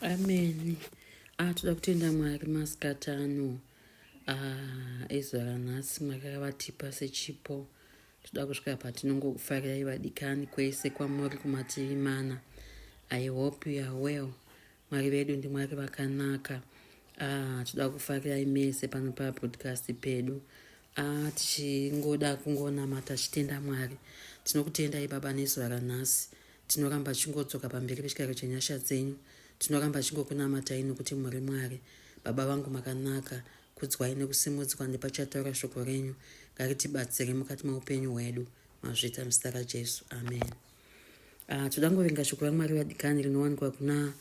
Amen. Ah, toda kutenda Mwari masikati ano. Ah, ezuva ranhasi Mwari akavatipa sechipo. Toda kusvika patinongokufarirai vadikani kwese kwamuri kumativi mana. I hope you are well. Mwari vedu ndiMwari vakanaka. Ah, toda kufarirai mese pano pabroadcast pedu. Ah, tichingoda kungonamata tichitenda Mwari. Tinokutendai Baba nezuva ranhasi. Tinoramba tichingodzoka pamberi pechigaro chenyasha dzenyu. Tinoramba tichingokunamatai nokuti muri Mwari. Baba vangu makanaka. Kudzwai nekusimudzwa nepachataura shoko renyu. Ngaritibatsire mukati meupenyu hwedu. Mazvita muzita raJesu. Amen. Ah, toda ngoverenga shoko raMwari vadikani rinowanikwa kuna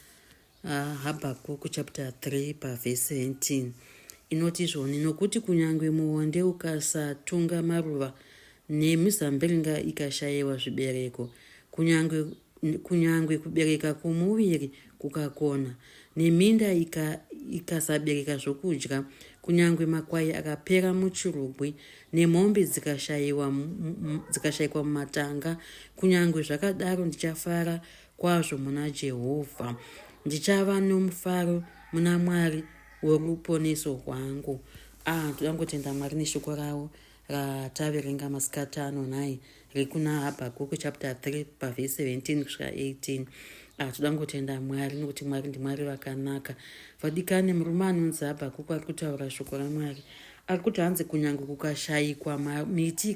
Habhakuku chapter 3 pavhesi 17 inoti izvoni nokuti kunyange muonde ukasatunga maruva nemizambiringa ikashayiwa zvibereko kunyange kunyange kubereka kwomuviri kukakona neminda ikasabereka ika zvokudya kunyange makwai akapera muchirugwi nemombe dzikashayikwa dzikashayikwa mumatanga kunyange zvakadaro ndichafara kwazvo muna Jehovha. Ndichava nomufaro muna Mwari woruponeso rwangu. Ah, toda kungotenda Mwari neshoko ravo rataverenga masikati ano nhai rekuna Habhakuku chapter 3 pavhesi 17 kusvika 18. Ah, toda kungotenda Mwari nokuti Mwari ndiMwari vakanaka. Vadikani, murume anonzi Habhakuku ari kutaura shoko raMwari ari kuti hanzi kunyange kukashayikwa miti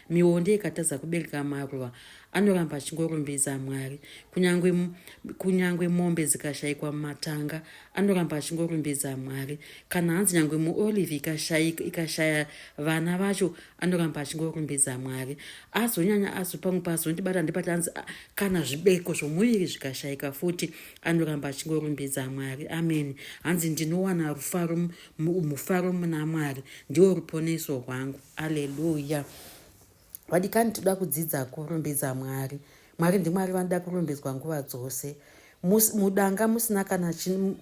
mionde ikatadza kubereka maruva Anoramba achingorumbidza Mwari. Kunyangwe, kunyangwe mombe dzikashaikwa mumatanga, anoramba achingorumbidza Mwari. Kana hanzi nyangwe muolive ikashaika, ikashaya vana vacho, anoramba achingorumbidza Mwari. Azonyanya azo pamwe pazondibata ndipati hanzi kana zvibereko zvomuviri zvikashaika futi, anoramba achingorumbidza Mwari. Amen. Hanzi ndinowana rufaro, mufaro muna Mwari. Ndiwo ruponeso rwangu. Aleluya. Vadikani toda kudzidza kurumbidza Mwari. Mwari ndiMwari vanoda kurumbidzwa nguva dzose. Mus, mudanga musina kana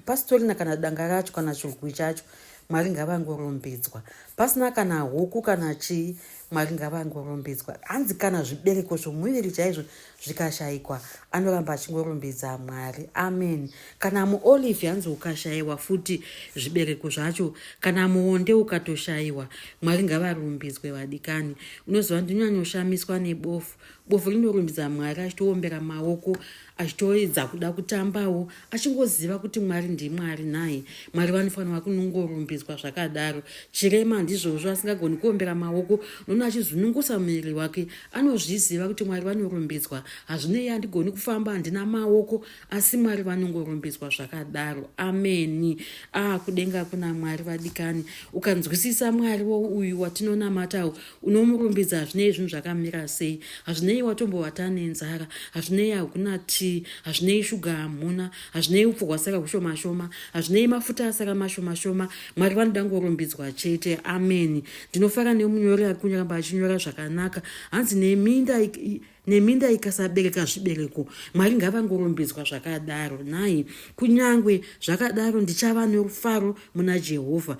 pasitorina kana danga racho kana churugwi chacho Mwari ngavangorumbidzwa. Pasina kana huku kana chii Mwari ngavangorumbidzwa. Hanzi kana zvibereko zvomuviri chaizvo zvikashaikwa anoramba achingorumbidza Mwari. Amen. Kana muolive hanzi ukashaiwa futi zvibereko zvacho, kana muonde ukatoshaiwa, Mwari ngavarumbidzwe vadikani. Unoziva ndinonyanyoshamiswa nebofu. Bofu rinorumbidza Mwari achitoombera maoko achitoedza kuda kutambawo achingoziva kuti Mwari ndiMwari nhai. Mwari vanofanirwa kunongorumbidzwa zvakadaro. Chirema ndizvozvo asingagoni kuombera maoko unoona achizunungusa muviri wake anozviziva kuti Mwari vanorumbidzwa. Hazvinei handigoni kufamba handina maoko asi Mwari vanongorumbidzwa zvakadaro. Ameni. Ah, kudenga kuna Mwari vadikani. Ukanzwisisa Mwari uyu watinonamatawo unomurumbidza hazvinei zvinhu zvakamira sei hazvinei watombovata nenzara hazvinei hakuna tii hazvinei shuga hamuna hazvinei upfu hwasara hushoma shoma hazvinei mafuta asara mashoma shoma mwari vanoda ngorumbidzwa chete ameni ndinofara nemunyori ari kunyaramba achinyora zvakanaka hanzi neminda Neminda ikasabereka zvibereko, Mwari ngavangorumbidzwa zvakadaro. Nhai, kunyangwe zvakadaro ndichava norufaro muna Jehovha,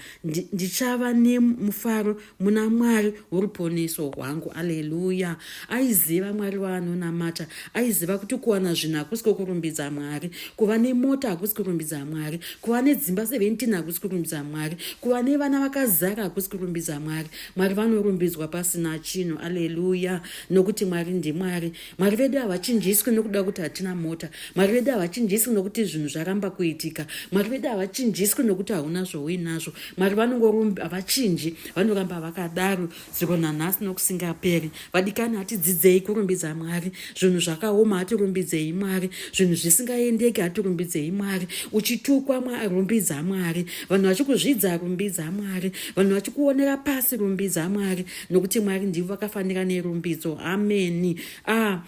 ndichava nemufaro muna Mwari woruponeso rwangu. Aleluya! Aiziva Mwari waanonamata, aiziva kuti kuwana zvinhu hakusi kwokurumbidza Mwari, kuva nemota hakusi kurumbidza Mwari, kuva nedzimba 17 hakusi kurumbidza Mwari, kuva nevana vakazara hakusi kurumbidza Mwari. Mwari vanorumbidzwa pasina chinhu. Aleluya! Nokuti Mwari ndiMwari. Mwari vedu havachinjiswi nokuda kuti hatina mota. Mwari vedu havachinjiswi nokuti zvinhu zvaramba kuitika. Mwari vedu havachinjiswi nokuti hauna zvouinazvo. Mwari vanongorumbi havachinji, vanoramba vakadaro zuro nanhasi nokusingaperi. Vadikani, hatidzidzei kurumbidza Mwari. Zvinhu zvakaoma hatirumbidzei Mwari. Zvinhu zvisingaendeki hatirumbidzei Mwari. Uchitukwa rumbidza Mwari. Vanhu vachikuzvidza rumbidza Mwari. Vanhu vachikuonera pasi rumbidza Mwari. Nokuti Mwari ndivo vakafanira nerumbidzo. Ameni. Ah,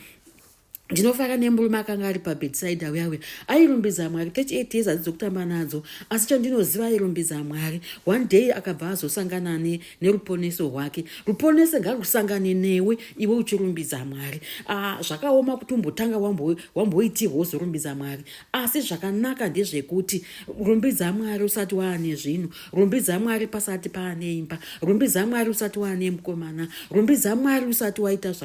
ndinofara nemurume akanga ari pabedside auya uya airumbidza mwari 38 years hadzi dzokutamba nadzo asi chandinoziva airumbidza mwari one day akabva azosangana neruponeso rwake ruponeso ngarusangane newe iwe uchirumbidza mwari ah, zvakaoma kuti umbotanga wamboitirwa wozorumbidza mwari asi zvakanaka ndezvekuti rumbidza mwari usati waane zvinhu rumbidza mwari pasati paane imba rumbidza mwari usati waane mukomana rumbidza mwari usati waita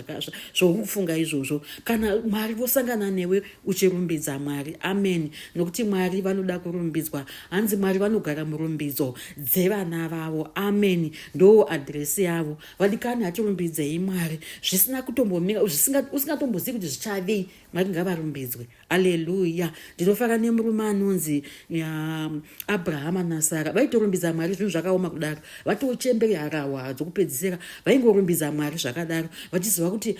zvokufunga izvozvo kana Mwari vosangana newe uchirumbidza Mwari. Amen. Nokuti Mwari vanoda kurumbidzwa. Hanzi Mwari vanogara murumbidzo dzevana vavo. Amen. Ndo adresi yavo. Vadikani hatirumbidzei Mwari zvisina kutombomira, usingatombozivi kuti zvichavei. Mwari ngavarumbidzwe. Aleluya. Ndinofara nemurume anonzi Abrahama naSara. Vaitorumbidza Mwari zvinhu zvakaoma kudaro. Vatochembere harahwa dzokupedzisira vaingorumbidza Mwari zvakadaro vachiziva kuti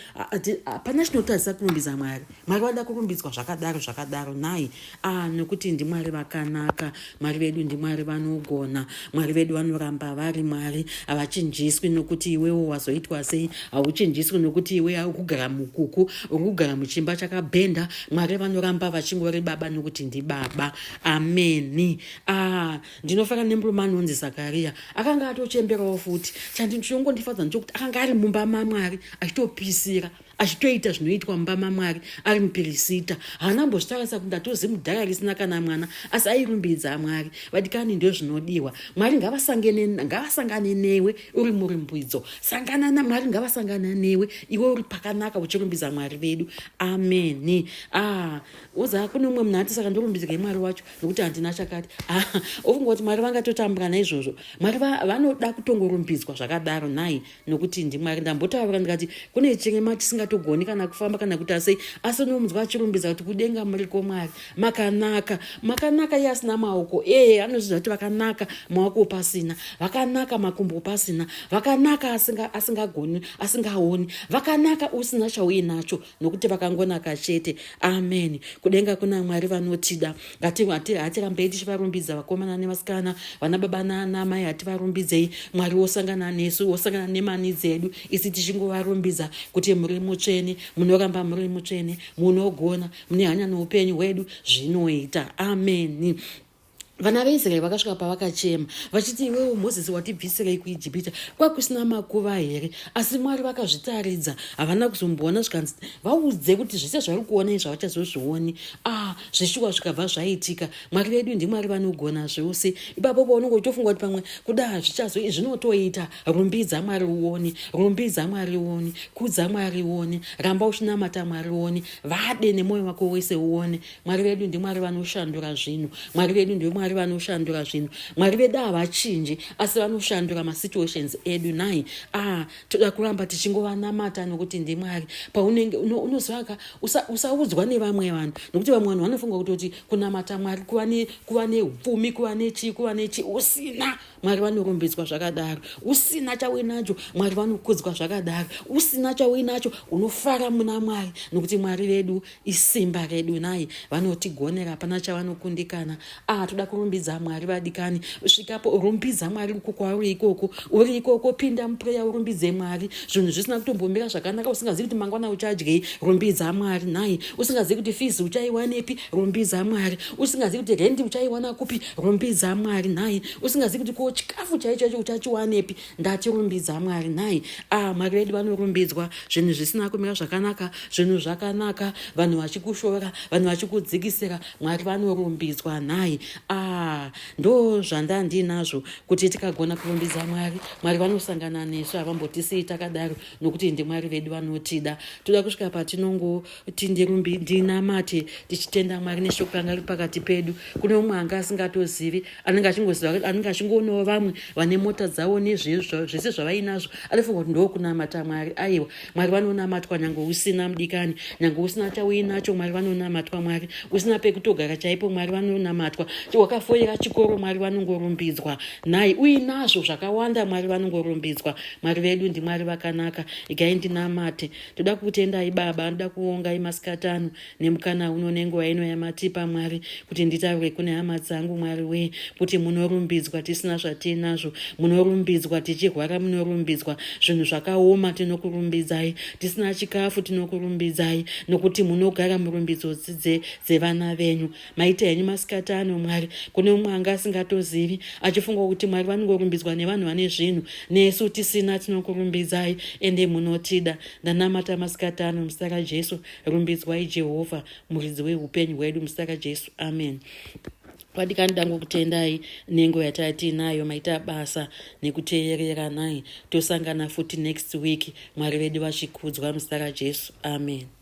hapana chinotadzisa kurumbidza Mwari. Mwari vada kurumbidzwa zvakadaro zvakadaro nhai. Ah, nokuti ndiMwari vakanaka. Mwari vedu ndiMwari vanogona. Mwari vedu vanoramba vari Mwari. Havachinjiswi nokuti iwewo wazoitwa sei. Hauchinjiswi nokuti iwe uri kugara mukuku, uri kugara muchimba chakabhenda. Mwari vanoramba vachingori baba nokuti ndibaba. Ameni. Ah, ndinofara nemurume anonzi Zakaria. Akanga atochemberawo futi. Chandinongondifadza ndechokuti akanga ari mumba maMwari achitopisira achitoita zvinoitwa mumba mamwari ari mupirisita. Haana kumbozvitarisa kuti ndatozi mudhara risina kana mwana, asi airumbidza Mwari. Vadikani, ndozvinodiwa. Mwari ngavasangane newe uri murumbidzo. Sangana naMwari, ngavasangana newe iwe uri pakanaka uchirumbidza Mwari vedu. Ameni. Ah, woza kune umwe munhu ati saka ndorumbidzirei Mwari wacho nokuti handina chakati. Ah, ofunga kuti Mwari vangatotambura naizvozvo. Mwari vanoda kutongorumbidzwa zvakadaro nhai. Nokuti ndiMwari. Ndambotaura ndikati kune chirema chisingatogoni kana kufamba kana kuita sei, asi unomunzwa achirumbidza kuti kudenga muriko Mwari, makanaka, makanaka. Iye asina maoko, ee anozviziva kuti vakanaka maoko pasina, vakanaka makumbo pasina, vakanaka asingagoni, asingaoni, vakanaka usina chauinacho, nokuti vakangonaka chete. Amen. Kudenga kuna Mwari vanotida. Ngatirambei tichivarumbidza vakomana nevasikana, vana baba naana mai, hativarumbidzei. Mwari wosangana nesu, wosangana nemani dzedu, isi tichingovarumbidza kuti muri mutsvene, munoramba muri mutsvene, munogona, mune hanya noupenyu hwedu, zvinoita. Ameni. Vana veIsraeri vakasvika pavakachema vachiti, iwewo Mozisi watibvisirei kuIjipita? Kwakusina makuva here? Asi Mwari vakazvitaridza, havana kuzomboona. Zvikanzi vaudze kuti zvese zvari kuona izvi havachazozvioni. Ah, zveshuwa zvikabva zvaitika. Mwari vedu ndiMwari vanogona zvose. Ipapo paunenge uchitofunga kuti pamwe kuda hazvichazo, zvinotoita. Rumbidza Mwari uone, rumbidza Mwari uone, kudza Mwari uone, ramba uchinamata Mwari uone, vade nemwoyo wako wese uone. Mwari vedu ndiMwari vanoshandura zvinhu. Mwari vedu ndiMwari vanoshandura zvinhu. Mwari vedu havachinji, asi vanoshandura masituations edu. Nhai, ah, toda kuramba tichingovanamata nokuti ndiMwari. Paunenge unoziva ka, usaudzwa nevamwe vanhu, nokuti vamwe vanhu vanofunga kutoti kunamata Mwari kuva neupfumi, kuva nechii, kuva nechii, usina. Mwari vanorumbidzwa zvakadaro. Usina chauinacho, Mwari vanokudzwa zvakadaro. Usina chauinacho, unofara muna Mwari, nokuti Mwari vedu isimba redu. Nhai, vanotigonera, hapana chavanokundikana. Ah, toda kurumbidza Mwari vadikani. Svikapo, rumbidza Mwari uko kwauri ikoko. Uri ikoko, pinda muprayer urumbidze Mwari. Zvinhu zvisina kutombomira zvakanaka, usingazivi kuti mangwana uchadyei, rumbidza Mwari. Nhai, usingazivi kuti fees uchaiwanepi, rumbidza Mwari. Usingazivi kuti rendi uchaiwana kupi, rumbidza Mwari. Nhai, usingazivi kuti ko chikafu chaicho chaicho uchachiwanepi, ndati rumbidza Mwari. Nhai, ah, Mwari vedu vanorumbidzwa. Zvinhu zvisina kumira zvakanaka, zvinhu zvakanaka, vanhu vachikushora, vanhu vachikudzikisira, Mwari vanorumbidzwa. Nhai, ah, ndo zvanda ndinazvo kuti tikagona kurumbidza Mwari, Mwari vanosangana nesu, havambotisii takadaro, nokuti ndiMwari vedu vanotida. Toda kusvika patinongoti ndinamate tichitenda Mwari neshoko ranga riri pakati pedu. Kune umwe anga asingatozivi, anenge achingoziva, anenge achingoonawo vamwe vane mota dzavo nezvese zvavainazvo, anofunga kuti ndokunamata Mwari. Aiwa, Mwari vanonamatwa nyange usina mudikani, nyange usina chauinacho, Mwari vanonamatwa. Mwari usina pekutogara chaipo, Mwari vanonamatwa. Wakafoira chikoro, Mwari vanongorumbidzwa. Nhai, uinazvo zvakawanda, Mwari vanongorumbidzwa. Mwari vedu ndiMwari vakanaka. Igai ndinamate. Toda kukutendai Baba, ndoda kuongai masikati ano nemukana uno nenguva ino yamatipa Mwari, kuti nditaure kune hama dzangu Mwari wee, kuti munorumbidzwa tisina zvatiinazvo, munorumbidzwa tichirwara, munorumbidzwa zvinhu zvakaoma, tinokurumbidzai tisina chikafu, tinokurumbidzai nokuti munogara murumbidzo dzevana venyu. Maita henyu masikati ano Mwari. Kune umwe anga asingatozivi, achifunga kuti Mwari vanongorumbidzwa nevanhu vane zvinhu, nesu tisina tinokurumbidzai, ende munotida. Ndanamata masikati ano muzita raJesu. Rumbidzwai Jehovha, muridzi weupenyu hwedu, muzita raJesu. Amen. Vadikani, dangokutendai nenguva yatatiinayo. Maita basa nekuteerera. Nhai, tosangana futi next week, Mwari vedu vachikudzwa muzita raJesu. Amen.